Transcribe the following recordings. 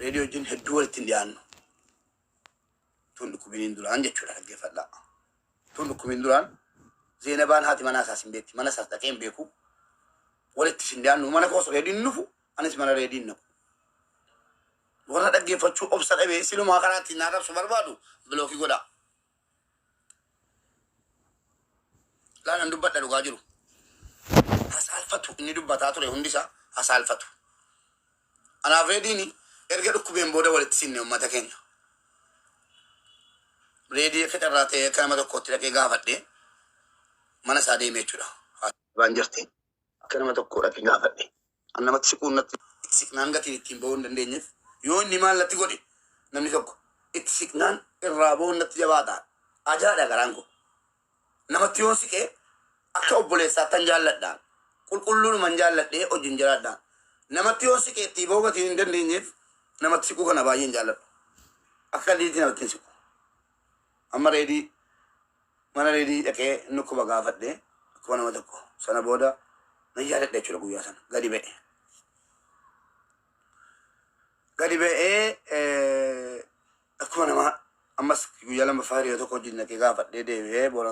Reedii wajjin hedduu walitti hin dhiyaannu. Tun dhukkubiniin duraan jechuudha dhaggeeffadhaa. Tun dhukkubiin duraan Zeenabaan haati manaa isaas hin beekti. Mana isaas dhaqee hin beeku. Walitti hin dhiyaannu. Mana koos reediin hin dhufu. Anis mana reedii hin dhaqu. Warra dhaggeeffachuu obsa dhabee silumaa karaa ittiin na arrabsu barbaadu bilookii godhaa. Laanan dubbadha dhugaa jiru. Hasaalfatu inni dubbataa ture hundi isaa hasaalfatu. Anaaf reediin erga dhukkubeen booda walitti sinne uummata keenya. Reedii akka carraa ta'ee akka nama tokkootti dhaqee gaafadhe mana isaa deemee jechuudha. Waan jirti akka nama tokkoo dhaqee gaafadhe. An namatti siquun natti itti siqnaan gatiin ittiin ba'uu hin dandeenyeef yoo inni maal natti godhe namni tokko itti siqnaan irraa ba'uun natti jabaata. Ajaadha garaan koo. Namatti yoon siqe akka obboleessaattan jaalladha. Qulqulluunuman jaalladhee wajjin jiraadha. Namatti yoon siqe ittii ba'uu gatiin hin dandeenyeef namatti siquu kana baay'ee hin jaalladhu. Akka qalliitti namatti hin siqu. Amma reedii mana reedii dhaqee nukkuba gaafadhe akkuma nama tokko sana booda nan yaadadha jechuudha guyyaa sana gadi ba'e. Gadi ba'ee akkuma namaa ammas guyyaa lammaffaa hiriya tokko wajjin dhaqee gaafadhee deebi'ee booda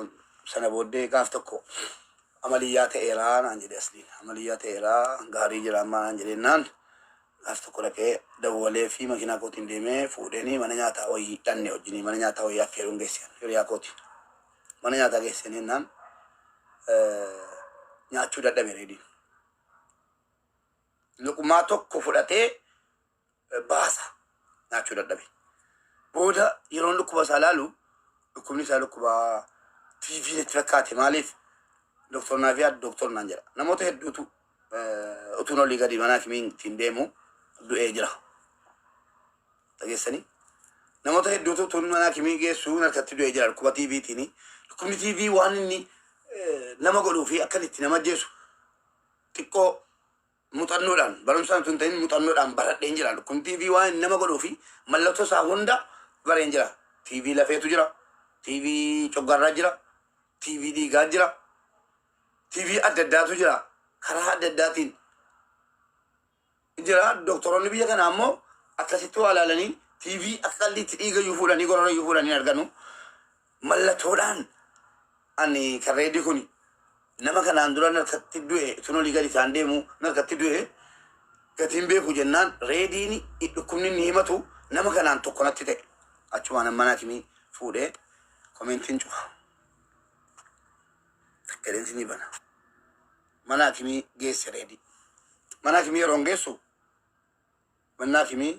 sana booddee gaaf tokko amaliyyaa ta'eeraa naan jedhe asliin amaliyyaa ta'eeraa gaarii jira ammaa naan jedhee naan gaaf tokko dhaqee dawwalee fi makiinaa kootiin deemee fuudheenii mana nyaataa wayii dhanne wajjinii mana nyaataa wayii affeeruun geesse hiriyaa kooti mana nyaataa geessanii naan nyaachuu dadhabe reediin luqmaa tokko fudhatee baasa nyaachuu dadhabe. Booda yeroon dhukkuba isaa laalu dhukkubni isaa dhukkuba TV natti fakkaate maaliif doktor Naafiyaa doktor naan jedha. Namoota hedduutu utuun olii gadi mana hakimiin ittiin deemu du'ee jira. Dhageessanii? Namoota hedduutu utuun mana hakimii geessu harkatti du'ee jira dhukkuba TVtiin. Dhukkubni TV waan inni nama godhuu fi akka inni itti nama ajjeesu xiqqoo Muxannoodhaan, barumsaan utuu hin ta'in muxannoodhaan baradheen jira. Kun TV waan inni nama godhuu fi mallattoo isaa hunda bareen jira. TV lafeetu jira. TV coggaarraa jira. TV dhiigaa jira. TV adda addaatu jira. Karaa adda addaatiin jira. Doktoroonni biyya kanaa immoo akkasitti waa ilaalanii TV akka qalliitti dhiiga iyyuu fuudhanii gorora iyyuu fuudhanii hin arganu. Mallattoodhaan ani kan reedii kuni nama kanaan dura narkatti du'e tun olii gadi isaan deemu narkatti du'e gatiin beeku jennaan reediin dhukkubni inni himatu nama kanaan tokko natti ta'e achumaan mana hakimii fuudhee komentiin cufa takka jedheen sinii bana mana hakimii geesse reedii mana hakimii yeroon geessu manni hakimii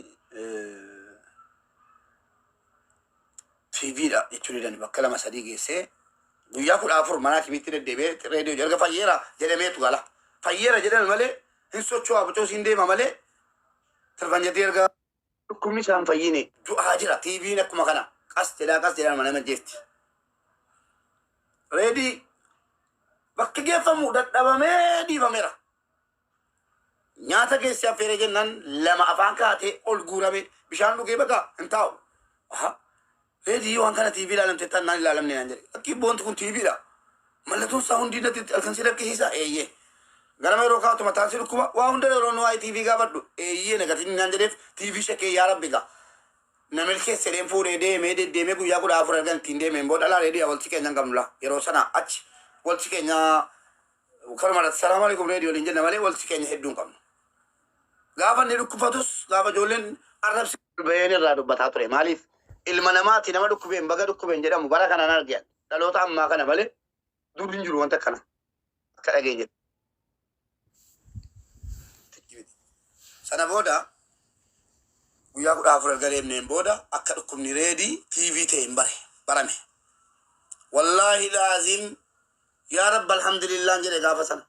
TV dha jechuu didani bakka lama sadii geessee guyyaa 14 mana hakimiitti deddeebi'ee reediyoo erga fayyeera jedhameetu gala. Fayyeera jedhame malee hin socho'aa bocoo siin deema malee tirfanjatii erga dhukkubni isaan fayyine du'aa jira. TV'n akkuma kana qas jedhaa qas jedhaa nama jeefti. Reedii bakki geeffamu dadhabamee dhiifameera. Nyaata geessee affeeree jennaan lama afaan kaa'atee ol guurame bishaan dhugee baqa hin taa'u. Aha. Reedii waan kana TV ilaalamte tannaan ilaalamne naan jedhe. Akki boonti kun TV dha. Mallattoon isaa hundi natti halkan si rakkisiisa eeyyee. Ganama yeroo kaatu mataan si dhukkuba waa hunda yeroo nu waa'ee TV gaafadhu eeyyee nagatiin naan jedheef TV shakkee yaa rabbi gaa. Na milkeesse jedheen fuudhee deemee deddeemee guyyaa 14 ergan ittiin deemeen booda laa reedii walti keenya hin qabnu laa yeroo sana achi walti keenya Kanuma irratti salaamu alaikum reedii waliin jenna malee walitti keenya hedduu hin qabnu. Gaafa inni dhukkufatus gaafa ijoolleen arrabsi. Baheen irraa dubbataa ture. Maaliif ilma namaati nama dhukkubeen baga dhukkubeen jedhamu bara kanaan arge dhaloota ammaa kana malee dur hin jiru wanta akkana akka dhageenye. Sana booda guyyaa 14 erga deemneen booda akka dhukkubni reedii TV ta'e hin bare barame. Wallaahi laazim Yaa Rabbi Alhamdulillaan jedhe gaafa sana.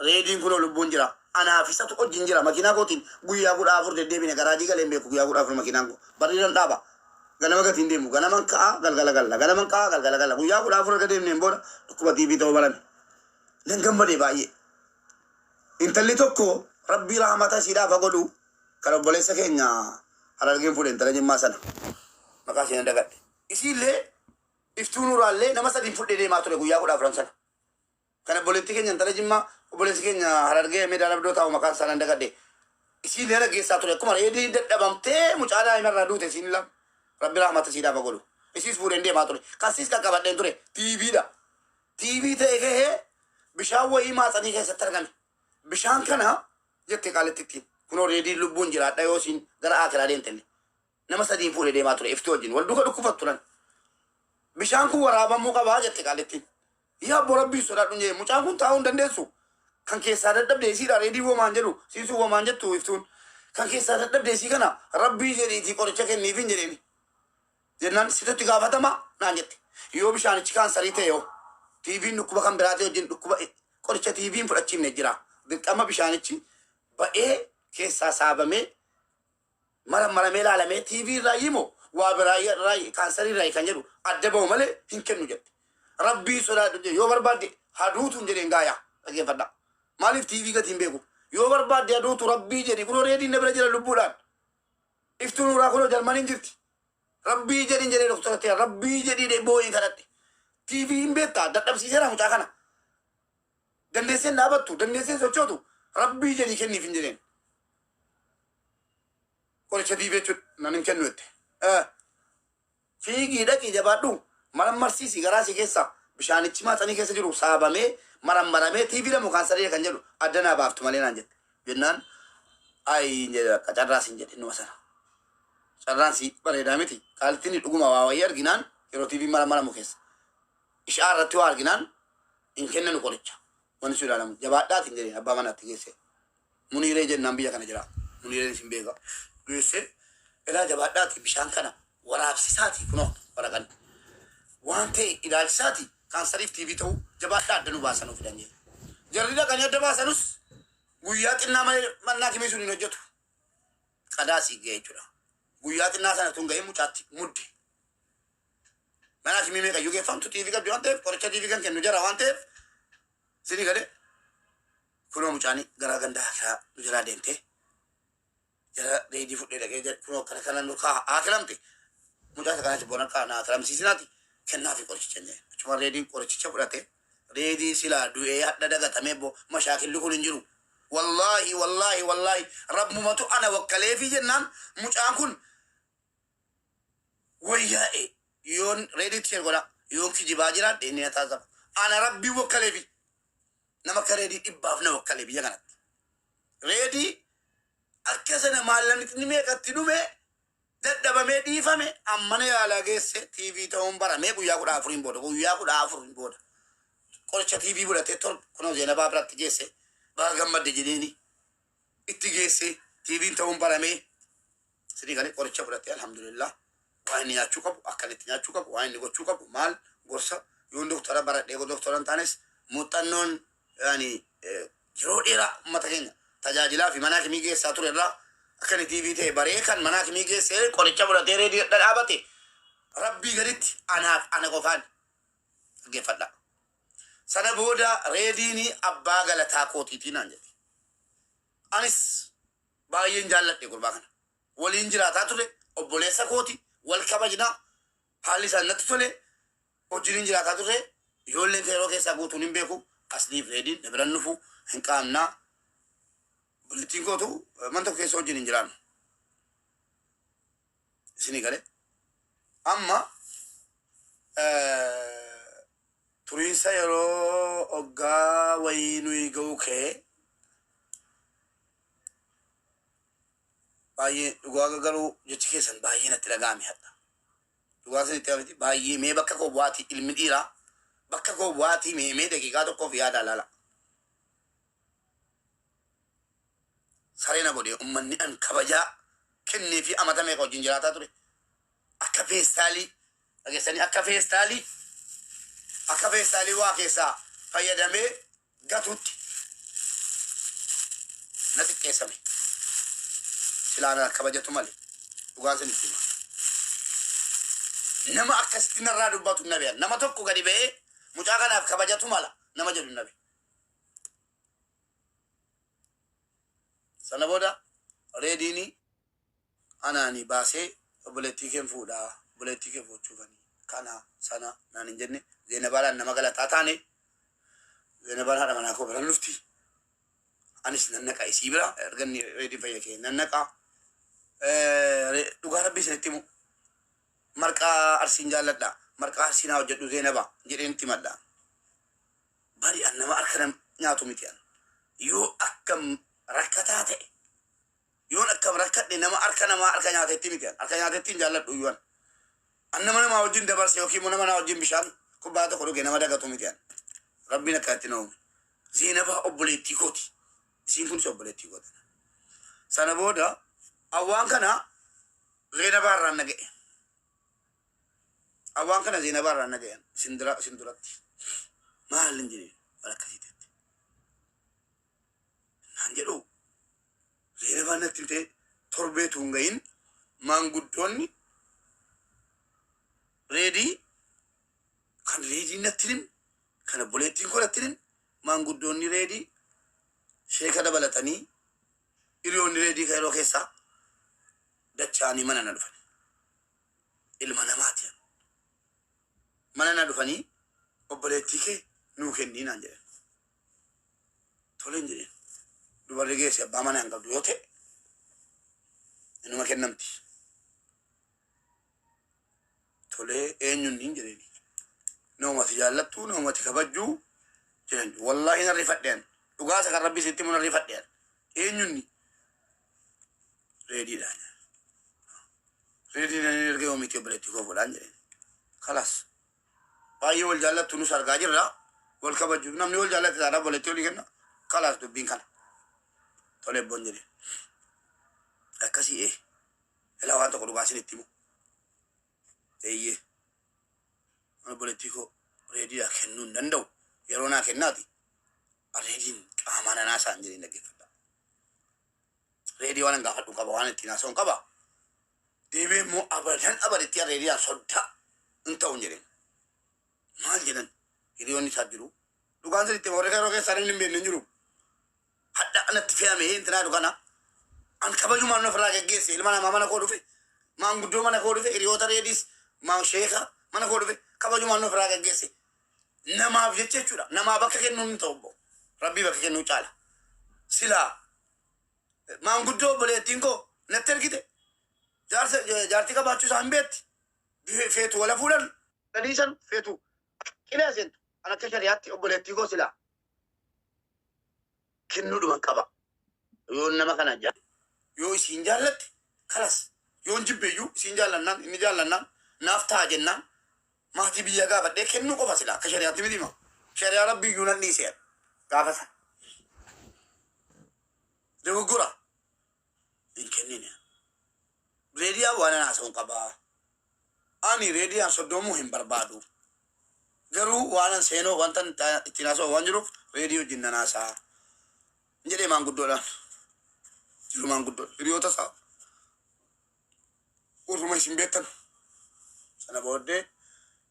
Reediin kunoo lubbuun jira. Anaaf isatu wajjin jira. Makiinaa kootiin guyyaa 14 deddeebine garaajii galee hin beeku guyyaa 14 makiinaan koo. Barriiran dhaaba. Ganama gatiin deemu. Ganaman ka'a galgala galla. Ganaman ka'a galgala galla. Guyyaa 14 erga deemneen booda dhukkuba TB ta'uu barame. Nan gammade baay'ee. Intalli tokko Rabbii rahmata isiidhaaf haa godhu kan obboleessa keenya Harargeen fuudhe intala Jimmaa sana. Maqaa ishee nan dagadhe. Isiillee Iftuu Nuuraallee nama sadiin fudhee deemaa ture guyyaa 14 sana. Kan obboleettii keenya intala Jimmaa, obboleessi keenya Harargee Meedaa Labdoo taa'u maqaan isaa nan dagadhe. Isiin illee geessaa ture. Akkuma Reedii dadhabamtee mucaa daa'ima irraa duute isiin lama. Rabbi rahmata siidhaaf haa godhu. Isiis fuudheen deemaa ture. Kasiis qaqqabadheen ture. TBdha. TB ta'e kahee bishaan wayii maatsanii keessatti argame. Bishaan kana jette qaalitittiin. Kunoo Reediin lubbuun jiraadha yoo isiin gara akiraa deemtelle. Nama sadiin fuudhee deemaa ture iftuu wajjin. Wal duuka dhukkubfatu turan. Bishaan kun waraabamuu qabaa jette qaalittiin. Yaa abbo, Rabbii sodaadhu jedhe. Mucaan kun taa'uu hin dandeessu. Kan keessaa dadhabde isiidha. Reedii womaan jedhu, siisuu womaan jettu iftuun. Kan keessaa dadhabde isii kana Rabbii jedhiitii qoricha kenniif hin jedheeni. Jennaan situtti gaafatama naan jette. Yoo bishaanichi kaansarii ta'e hoo? TBn dhukkuba kan biraatii wajjin dhukkuba qoricha TBn fudhachiifne jira. Dirqama bishaanichi ba'ee keessaa saabamee marammaramee ilaalamee TB irraa moo waa biraa irraa, kaansarii irraa kan jedhu adda ba'u malee hin kennu jette. Rabbii sodaadhu jedhe. Yoo barbaadde haduutu hin jedheen gaayaa dhaggeeffadha. Maaliif TB gati hin beeku? Yoo barbaadde haduutu, Rabbii jedhi, kunoo Reediin na bira jira lubbuudhaan. Iftuu Nuuraa kunoo Jarmaniin jirti. Rabbii jedhin jedhee doktora ta'e, Rabbii jedhii boo'in kadhadhe. TB hin beektaa, dadhabsiiseera mucaa kana. Dandeesseen dhaabattu, dandeesseen sochootu, Rabbii jedhii kenniif hin jedheen. Qoricha TB jechuudha nan hin kennu jette. Fiigii dhaqii jabaadhu, marammarsiisi, garaa si keessa bishaanichi maaxanii keessa jiru saabamee marammaramee TB lamu kaansarii kan jedhu adda naa baaftu malee naan jette. Jennaan ayi hin jedhe, bakka carraas hin jedhe innuma sana. Carraan si bareedaa miti. Qaalittiin dhuguma waa wayii arginaan yeroo TB marammaramu keessa. Ishaa irratti waa arginaan hin kennanu qoricha. Wanni sun ilaalamu jabaadhaatiin jedheen abbaa manaatti geesse. Muniiree jennaan biyya kana jira. Muniireen isin beeka. Geesse, ilaa jabaadhaati bishaan kana waraabsisaati, kunoo waraqan. Waan ta'e ilaalchisaati, kaansariif TB ta'uu jabaadhaa adda nu baasanuu fidan jedhe. Jarri dhaqanii adda baasanus guyyaa xinnaa malee mannaa kimii sun hin hojjetu. Qadaa sii ga'e jechuudha. Guyyaa xinnaa sana tun ga'ee mucaatti mudde. Mana kimii meeqayyuu geeffamtu TB qabdi waan ta'eef, qoricha TB kan kennu jara waan ta'eef, sinii galee kunoo mucaani gara ganda akiraa nu jalaa deemtee jara Reedii fudhee dhaqee jedhe, kunoo akkana kana nu kaa akiramte mucaa isa kanatti bona kaa na akiramsiisinaati kennaafi qorichicha jedhe. Achuma Reediin qorichicha fudhate. Reedii silaa du'ee hadha dagatamee bo mashaakilli kun hin jiru. Wallaahi, wallaahi, wallaahi, rabbumatu ana wakkaleefii jennaan mucaan kun wayyaa'e. Yoon Reediitti share godhaa, yoon kijibaa jiraadhe inni na taasisa. Ana Rabbii wakkaleefi nama akka Reedii dhibbaaf na wakkalee biyya kanatti. Reedii akka sana maallaqni meeqatti dhume, dadhabamee dhiifame, ammana yaalaa geesse, TB ta'uun baramee guyyaa 14n booda, guyyaa 14n booda qoricha TB fudhatee torba kunoo Zeenabaa biratti geesse, baga gammadde jedheeni itti geesse. TBn ta'uun baramee sidii galee qoricha fudhatee, alhamdulillah, waan inni nyaachuu qabu, akka inni itti nyaachuu qabu, waan inni gochuu qabu, maal gorsa yoon doktora baradhee doktora hin taanes muuxannoon yaani yeroo dheeraa uummata keenya tajaajilaa fi mana hakimii geessaa ture irraa akka inni TB ta'e baree kan mana hakimii geessee qoricha fudhatee Reedii dhadhaabate Rabbii gaditti anaaf ana qofaan dhaggeeffadha. Sana booda Reediin abbaa galataa kootiitii naan jedhe. Anis baay'een jaalladhe gurbaa kana. Waliin jiraataa ture, obboleessa kooti, wal kabajnaa, haalli isaan natti tole, wajjiniin jiraataa turre. Ijoolleen kee yeroo keessaa guutuun hin beeku. Asliif Reediin na biran dhufu hin qaamnaa. Obboleettiin kootu mana tokko keessa wajjin hin jiraannu. Isinii galee. Amma turiinsa yeroo hoggaa wayii nuyi ga'uu ka'ee baay'ee dhugaa garuu jechi keessan baay'ee natti dhaga'ame hadha. Dhugaa isinitti miti baay'ee. Mee bakka koo bu'aatii, ilmi dhiiraa bakka koo bu'aatii, mee mee daqiiqaa tokkoof yaada laala. Saree na godhe ummanni an kabajaa kennee fi amata meeqa wajjin jiraataa ture. Akka feestaalii dhageessanii, akka feestaalii waa keessaa fayyadamee gatutti na xiqqeessame. Silaa na kabajatu malee, dhugaan isinitti hima. Nama akkasitti narraa dubbatu hin dhabe. Nama tokko gadi ba'ee mucaa kanaaf kabajatu mala nama jedhu hin dhabe. Sana booda Reediini anaani baasee obboleettii keen fuudhaa, obboleettii kee fuuchuufanii kana sana naan hin jenne. Zeenabaadhaan nama galataa taane. Zeenabaan haadha manaa koo biran dhufti. Anis nan naqa isii bira erga inni reediin fayya kee nan naqa. Dhugaa rabbii isinitti himu. Marqaa arsiin jaalladha. Marqaa arsii naa hojjedhu Zeenaba jedheen itti himadha. Bari an nama harka nam nyaatu miti an. Yoo akkam rakkataa ta'e yoon akkam rakkadhe nama harka namaa harka nyaatetti miti an. Harka nyaatetti hin jaalladhu iyyuu an. An nama namaa wajjin dabarse yookiin immoo nama naa wajjin bishaan kubbaa tokko dhuge nama dagatu miti an. Rabbiin akkanatti na uume. Zeenabaa obboleettii kooti. Isiin kunis obboleettii kooti. Sana booda awwaan kana Zeenabaa irraan na ga'e. Awwaan kana Zeenabaa irraan na ga'e isin dura isin duratti. Maal hin jedheen waan akkasii ta'etti. Naan jedhu Zeenabaan natti himtee torbee tuun gahin maanguddoonni reedii kan reedii natti hin kan obboleettiin koo natti hin maanguddoonni reedii sheeka dabalatanii hiriyoonni reedii kan yeroo keessaa dachaanii mana na dhufan. Ilma namaati. Mana na dhufanii obboleettii kee nuu kennii naan jedhan. Toleen jedheen. Dubarri geesse abbaa mana hin qabdu yoo ta'e inuma kennamti. Tolee eenyuun hin jedheeni. Namumati jaallattuu namumati kabajjuu jedhan. Wallaahi nan rifadheen. Dhugaa isa kan rabbi sitti himu nan rifadheen. Eenyuun reediidha. Reediin ani erga yoomiitii obboleettii koo fuudhaan jedheen. Kalaas. Baay'ee wal jaallattu nus argaa jirra. Wal kabaju. Namni wal jaallate taanaan obboleettii walii kenna. Kalaas dubbiin kana. Tole ebboon jedheen. Akkasii ee. Ilaa waan tokko dhugaa isinitti himu. Eeyyee. Obboleettii koo reediidhaa kennuu hin danda'u. Yeroo naa kennaati. Reediin qaamaan anaa isaan jedheen dhaggeeffadha. Reedii waan hin gaafadhu qaba waan ittiin haasa'u qaba. Deebi'ee immoo abadan abaditti reediidhaan soddaa hin ta'u hin jedheen. Maal jedhan hiriyoonni isaa jiru. Dhugaan sirriitti warri yeroo keessaa namni hin beekne hin jiru. Hadha anatti fe'ame intinaa dhugana. An kabajumaan ofirraa geggeesse ilma namaa mana koo dhufe maanguddoo mana koo dhufe hiriyoota reediis maan sheeka mana koo dhufe kabajumaan ofirraa geggeesse. Namaaf jecha jechuudha. Namaa bakka kennuun hin ta'u obbo. Rabbii bakka kennuu caala. Silaa maanguddoo obboleettiin koo natti ergite jaarsa jaartii qabaachuu isaa hin beekti. Feetu wala fuudhan gadhiisan feetu qilee seentu. An akka shari'aatti obboleettii koo silaa kennuudhuman qaba. Yoo nama kana yoo isiin jaallatte kalas yoon jibbeeyyuu isiin jaallannaan inni jaallannaan naaf ta'a jennaan maatii biyya gaafadhee kennuu qofa silaa akka shari'aatti miti ma. Shari'aa rabbiyyuu nan dhiisee gaafa sana. Dogoggora hin kennine. Reediyaan waan ana haasa'uun qabaa. Ani reediyaan soddoomuu hin barbaadu. Garuu waan an seenoo wanta ittiin haasa'u waan jiruuf reediyoo wajjin nan haasa'a. Jedhee maanguddoodhaan. Jiru maanguddoon hiriyoota isaa warruma isin beektan. Sana booddee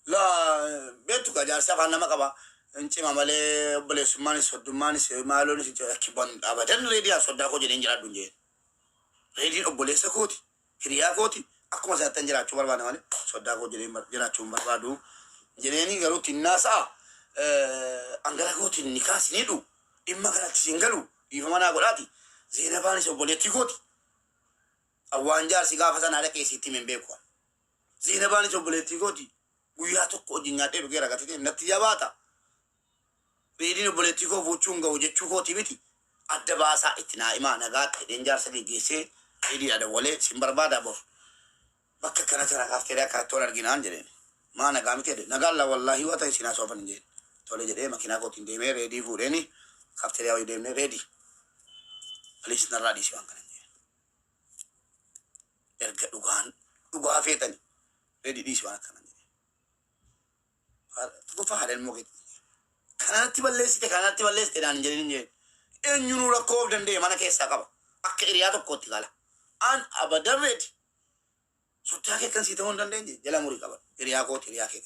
laa beektu gaa jaarsi afaan nama qaba. Hin cima malee obboleessummaanis soddummaanis maaloonis hin cima. Akki bon abadan reediyaan soddaa koo jedheen jiraadhu hin jeen. Reediin obboleessa kooti. Hiriyaa kooti. Akkuma isaatti jiraachuu barbaada malee soddaa koo jedheen jiraachuu hin barbaadu. Jedheeni garuu tinnaasa'a. Angara kootiin ni kaasni hidhu. Dhimma kanatti siin galu dhiifama naa godhaati. Zeenabaanis obboleettii kooti. Awwaan jaarsi gaafa sanaa dhaqee sitti hime hin beeku. Zeenabaanis obboleettii kooti. Guyyaa tokko hojii nyaadhee dhugee ragatee natti jabaata. Reediin obboleettii koo fuuchuu hin ga'u jechuu kooti miti. Adda baasaa itti naa himaa nagaatti jedheen jaarsa geggeessee reediidha dawwalee sin barbaada bor. Bakka kana kana kaafteerii akkanatti wal arginaan jedheen. Maa nagaa miti jedhe. Nagaan laa wallaahi waa ta'e sin haasofan hin jedheen. Tole jedhee makiinaa kootiin deemee reedii fuudheeni kaafteeriyaa wayii deemnee reedii. Please narraa dhiisi waan kana hin jedheen. Erga dhugaan dhugaa feetani reedii dhiisi waan akkana hin jedheen. Tokkoffaa haadha ilmoo keetii. Kanatti balleessite kanatti balleessite naan hin jedhin hin jedhin. Eenyunuu rakkoo of danda'e mana keessaa qaba. Akka hiriyaa tokkootti gala. An abadan reedi. Soddaa kee kan sii ta'uu hin dandeenye jala murii qaba. Hiriyaa kooti hiriyaa kee.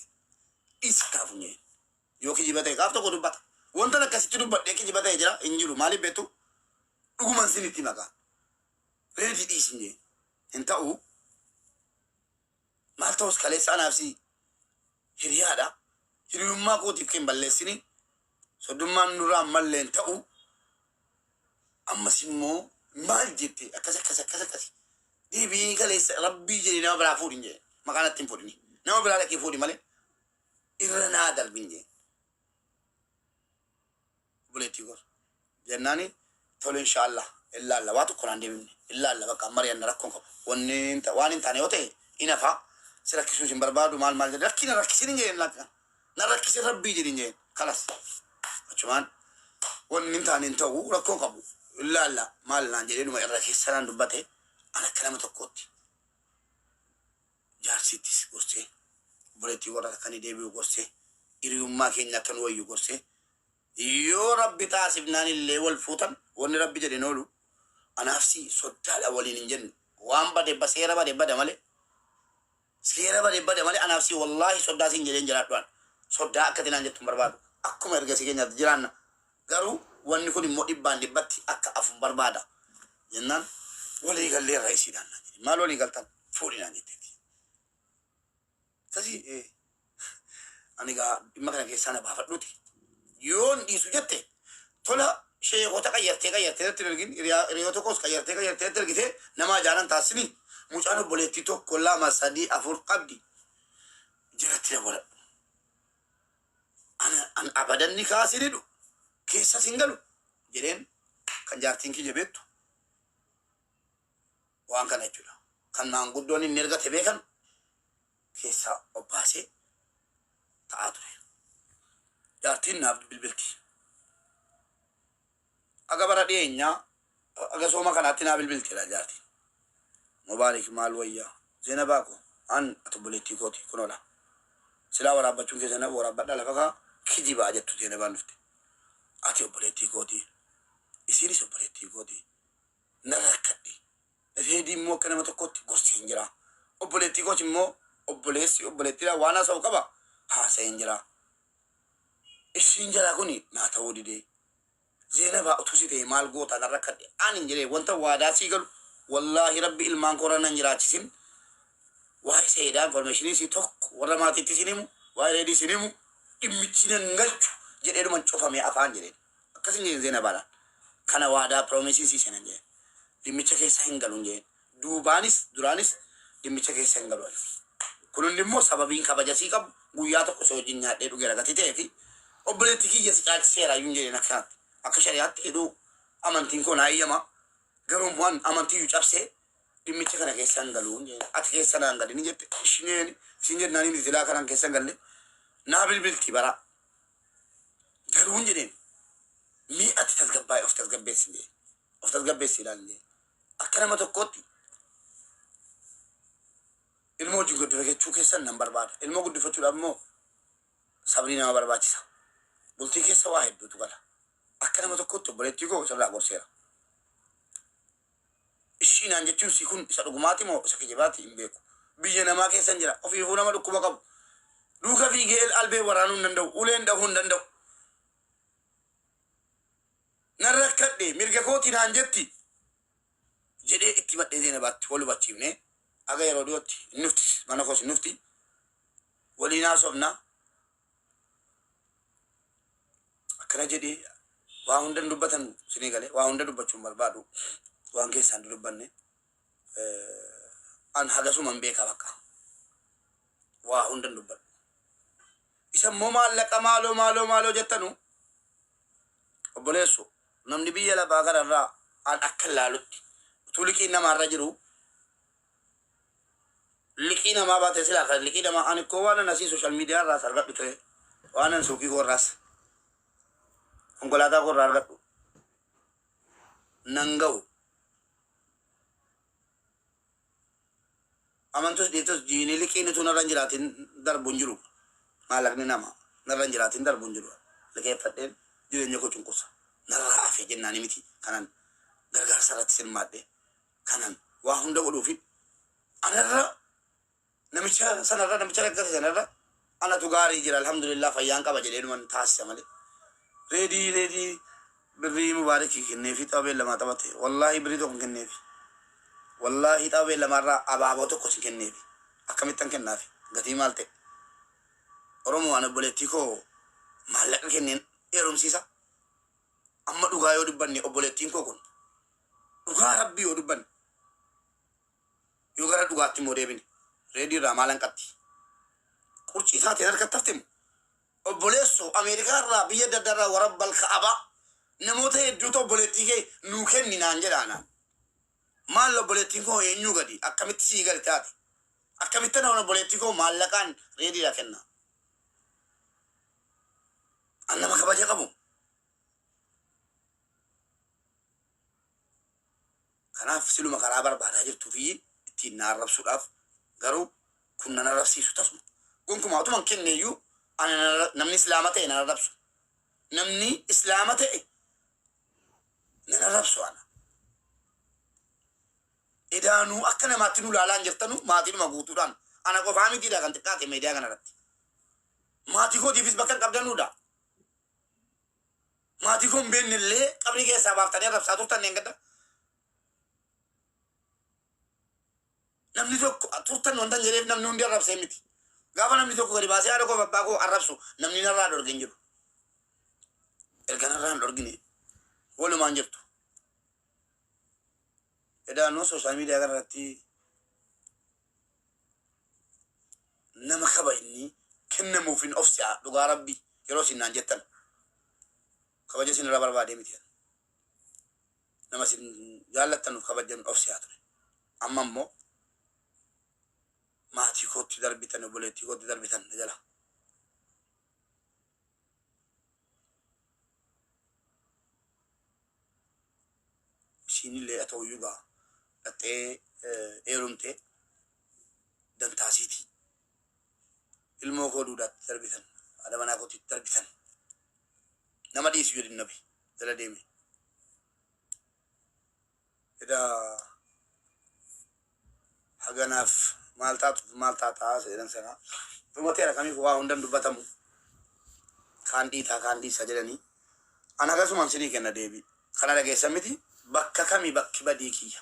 Dhiisi kaafu hin jedhin. Yoo kijiba ta'e gaaf tokko dubbata. Wanta akkasitti dubbadhee kijiba ta'e jira hin jiru. Maaliif beektu? Dhuguman sinitti maqaa. Reedi dhiisi hin jedhin. Hin ta'u. Maal ta'us kaleessa anaaf si hiriyaadha. Hiriyummaa kootiif kan balleessini. Soddummaan nurraa mallee hin ta'u. Ammas immoo maal jette akkas akkas akkas akkas deebii kaleessa rabbii jedhee nama biraa fuudhin jedhe maqaa natti hin fuudhini nama biraa dhaqii fuudhi malee irra naa darbin jedhe obboleettii koo jennaani tole inshaallah illaalla waa tokko naan deebifne illaalla bakka mari'anna rakkoon qabu wanni hin ta- waan hin taane yoo ta'e hin hafaa si rakkisuus hin barbaadu maal maal jedhe rakkina rakkisin hin jedheen laakka na rakkisin rabbii jedhin jedheen kalas achumaan wanni hin taane hin ta'u rakkoon qabu illaalla maal naan jedhee dhuma irra keessa naan dubbate an akka nama tokkootti jaarsittis gorsee obboleettii warra akka inni deebi'u gorsee hiriyummaa keenya akka nu wayyu gorsee yoo rabbi taasifnaan illee wal fuutan wanni rabbi jedhe hin oolu anaaf si soddaadha waliin hin jennu waan bade ba seera bade bada malee seera bade bada malee anaaf si wallaahi soddaa siin jedheen jiraadhu an soddaa akka tinaan jettu hin barbaadu akkuma ergasii keenyaatti jiraanna garuu wanni kun immoo dhibbaan dhibbatti akka afu hin barbaada jennaan walii galleerra isiidhaan naan jedhe maal walii galtan fuudhi naan jetteeti akkasii ani egaa dhimma kana keessaa na baafadhuuti yoon dhiisu jette tola sheekota qayyartee qayyartee natti hin ergin hiriyoota koos qayyartee qayyartee natti ergitee nama ajaanan taasisini mucaan obboleettii tokko lama sadii afur qabdi jalatti dabaladhu ana an abadan ni kaasin hidhu keessas hin galu jedheen kan jaartiin kiyya beektu waan kana jechuudha kan maanguddoon inni ergate beekan keessaa obbaasee ta'aa ture. Jaartiin naaf bilbilti. Aga bara dhiyeenyaa aga sooma kanaatti naa bilbilteedha jaartiin. Mubaarik maal wayyaa Zeenabaa ko an ati obboleettii kooti kunoodha. Silaa waraabbachuun keessa na waraabbadhaa lafa kaa kijibaa jettu Zeenabaan dhufte. Ati obboleettii kooti. Isiinis obboleettii kooti. Na rakkadhe. Reedii immoo akka nama tokkootti gorseen jira. Obboleettii koos immoo obboleessi obboleettiidhaan waan haasa'u qaba haasa'een jira. Ishiin jalaa kuni naa ta'uu didee. Zeenabaa utuu si ta'e maal goota nan rakkadhe ani hin jedhee wanta waadaa sii galu wallaahi rabbi ilmaan koorra nan jiraachisin waa'ee seedaa information sii tokko warra maatiitti sin himu waa'ee reedii sin himu dhimmichi nan galchu jedhee dhuman cufamee afaan jedheen akkas hin jedhin Zeenabaadhaan kana waadaa promise sii seenan jedheen dhimmicha keessa hin galuun jedheen duubaanis duraanis dhimmicha keessa hin galu ani. Kun hundi immoo sababiin kabaja sii qabu guyyaa tokko si wajjin nyaadhee dhugeera gatii ta'ee fi obboleettii kiyya si caalchiseera iyyuu hin jedheen akka kanatti. Akka shari'aatti hidhuu amantiin koo naa eeyyama. Garuu immoo an amantii iyyuu cabsee dhimmicha kana keessa hin galu hin jedheen. Ati keessa naan galini jette ishineen isin jennaan inni silaa kanan keessa hin galle naa bilbilti bara. Garuu hin jedheen mee ati tasgabbaa'e of tasgabbeessi hin jedheen. Of tasgabbeessi ilaali hin jedheen. Akka nama tokkootti ilmoo wajjin guddifachuu keessan nan barbaada. Ilmoo guddifachuudhaaf immoo sabrii nama barbaachisa. Bultii keessa waa hedduutu gala. Akka nama tokkootti obboleettii koo sirraa gorseera. Ishii naan jechuun si kun isa dhugumaati moo isa kijibaati hin beeku. Biyya namaa keessan jira. Ofiifuu nama dhukkuba qabu. Duuka fiigee albee waraanuu hin danda'u. Uleen dhahuu hin danda'u. Nan rakkadhe mirga kooti naan jetti jedhee itti himadhee Zeenabaatti wal hubachiifne aga yeroo dhiyootti hin dhufti mana koos hin dhufti waliin haasofna akkana jedhee waa hunda hin dubbatan isinii galee waa hunda dubbachuu hin barbaadu waan keessaan dudubbanne an hagasuma hin beeka bakka waa hunda hin dubbadhu isa immoo maallaqa maaloo maaloo maaloo jettanu Obboleesso, namni biyya lafaa kana irraa an akka ilaalutti utuu liqiin namaa irra jiru liqii namaa baatee silaa kan liqii namaa ani koo waan an asii social media irraas argadhu ta'e waan an suuqii koo irraas konkolaataa koo irraa argadhu nan ga'u. Amantus dhiiftus jiini liqiin utuu narra hin jiraatin darbu hin jiru. Maallaqni nama narra hin jiraatin darbu hin jiru. Liqeeffadheen jireenya koo cunqursa. Narraa hafe jennaani miti kanan gargaarsa irratti hirmaadhe kanan waa hunda godhuufi anarra namicha sanarra namicha rakkate sanarra anatu gaarii jira alhamdulillah fayyaan qaba jedheenuman taasisa malee. Reedii reedii birrii mubaarikii kenneefi tapha beellamaa taphate wallaahi birrii tokko hin kenneefi. Wallaahi tapha beellamaarraa abaaboo tokko hin kenneefi. Akkamittan kennaafi gatii maal ta'e. Oromoo ani obboleettii koo maallaqa kenneen heerumsiisa. Amma dhugaa yoo dubbanne obboleettiin koo kun Dhugaa Rabbii yoo dubbanne, yoo gara dhugaatti immoo deebine, Reedii irraa maal hanqatti? Qurcii taateen harkatti hafte moo? Obboleessoo, Ameerikaa irraa, biyya adda addaa irraa warabbal ka'abaa namoota hedduutu obboleettii kee nuu kenni naan jedha anaan. Maal obboleettiin koo eenyuu gadi? Akkamitti sii gadi taate? Akkamittan obboleettii koo maallaqaan Reediidhaa kenna? An nama kabaja qabu. Kanaaf siluma karaa barbaadaa jirtuufiyyi ittiin na arrabsuudhaaf, garuu kun nan arrabsiisu tasuma. Gonkumaa utuman kenneeyyuu ana namni Islaama ta'e nan arrabsu. Namni Islaama ta'e nan arrabsu ana. Edaanuu akka namaatti nu ilaalaa hin jirtanu maatiidhuma guutuudhaan. Ana qofaa mitiidha kan xiqqaate miidiyaa kanarratti. Maatii kootiifis bakka hin qabdanuudha. Maatii koo hin beekne illee qabrii keessaa baaftanii arrabsaa turtan dheengadda. Namni tokko turtan wanta hin jedheef namni hundi arrabsee miti. Gaafa namni tokko gadi baasee haadha koo fi abbaa koo arrabsu namni narraa dhorge hin jiru. Erga narraa hin dhorgine walumaan jirtu. Edaanoo social media kanarratti nama kabajni kennamuufin of se'a dhugaa Rabbi yeroo isin naan jettan kabaja isin irraa barbaadee miti ani. Nama isin jaallattanuuf kabajjan of se'a ture. Amma immoo maatii kootti darbitan, obboleettii kootti darbitan na jala. Isiinillee haa ta'uyyuu gaa dhaxxee heerumte dantaa isiiti. Ilmoo koo duudaatti darbitan, haadha manaa kootitti darbitan. Nama dhiisu jedhin nabi jala deeme. Edaa haganaaf maal taatuuf maal taataa jedhan sana dhumateera. Kamiif waa hundan dubbatamu, kaan dhiitaa kaan dhiisa jedhanii. An akkasumaan sinii kenna deebii kana dhageessan miti. Bakka kami bakki badii kiyya?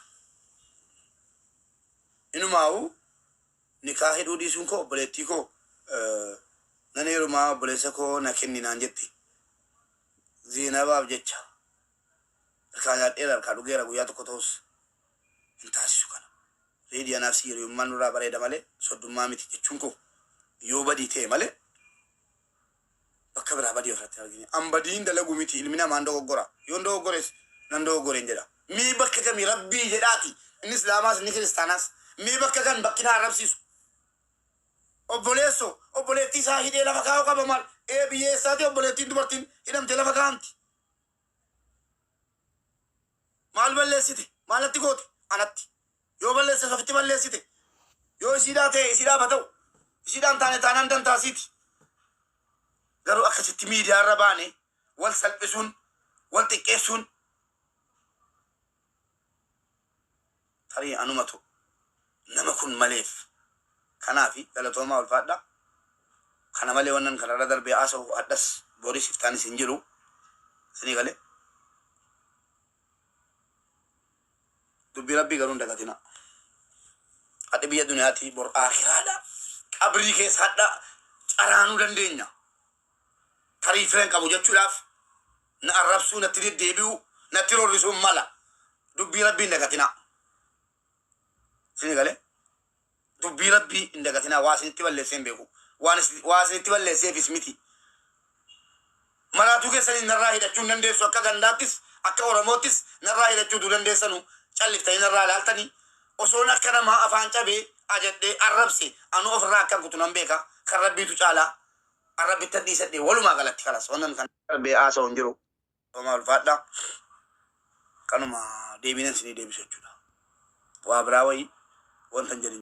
Inumaa'u nikaa hidhuu dhiisuun koo, obboleettii koo nan heerumaa, obboleessa koo na kenni naan jette, Zeenabaaf jecha harkaa nyaadheera, harkaa dhugeera, guyyaa tokko ta'us hin taasisu kana. Reedii, anaaf si hiriyummaan nurraa bareeda malee soddummaa miti jechuun koo yoo badii ta'e malee bakka biraa badii ofirratti hin argine. An badiin dalagu miti, ilmi namaan dogoggora. Yoon dogoggores nan dogoggoreen jedha. Mee bakka kamii, Rabbii jedhaati, inni Islaamaas inni Kiristaanaas, mee bakka kam bakki na arrabsiisu? Obboleesso, obboleettii isaa hidhee lafa kaa'uu qaba maal? Ee, biyya eessaati obboleettiin dubartiin hidhamtee lafa kaa'amti? Maal balleessite? Maalatti goote? Anatti. Yoo balleessite ofitti balleessite. Yoo isiidhaa ta'e isiidhaaf haa ta'u. Isiidhaan taane taanaan dantaa isiiti. Garuu akkasitti miidiyaa irra baane wal salphisuun, wal xiqqeessuun tarii anumatu nama kun maleef. Kanaafi galatoomaa, ulfaadha. Kana malee wannan kanarra darbee haasa'u hadhas boris iftaanis hin jiru. Isinii galee. Dubbii Rabbii garuu hin dagatina. Hadhi biyya duniyaati, bor aakiraadha. Qabrii keessa hadha caraanuu dandeenya. Tarii fira hin qabu jechuudhaaf na arrabsuu, natti deddeebi'uu, natti roorrisuun mala. Dubbii Rabbii hin dagatina. Isinii galee? Dubbii Rabbii hin dagatinaa. Waa isinitti balleessee hin beeku. Waan waa isinitti balleesseefis miti. Maraatuu keessaniin narraa hidhachuu hin dandeessu. Akka gandaattis akka Oromoottis narraa hidhachuu utuu dandeessanu calliftanii narraa ilaaltanii. Osoon akka namaa afaan cabee ajadhee arrabse anuu ofirraa akkan kutu nan beeka. Kan Rabbiitu caalaa Rabbittan dhiisadhe walumaa galatti kalas wannan kan darbee haasa'u hin jiru. Homaa, ulfaadha. Kanuma deebiinan isinii deebisu jechuudha. Waa biraa wayii wanta hin jedhin.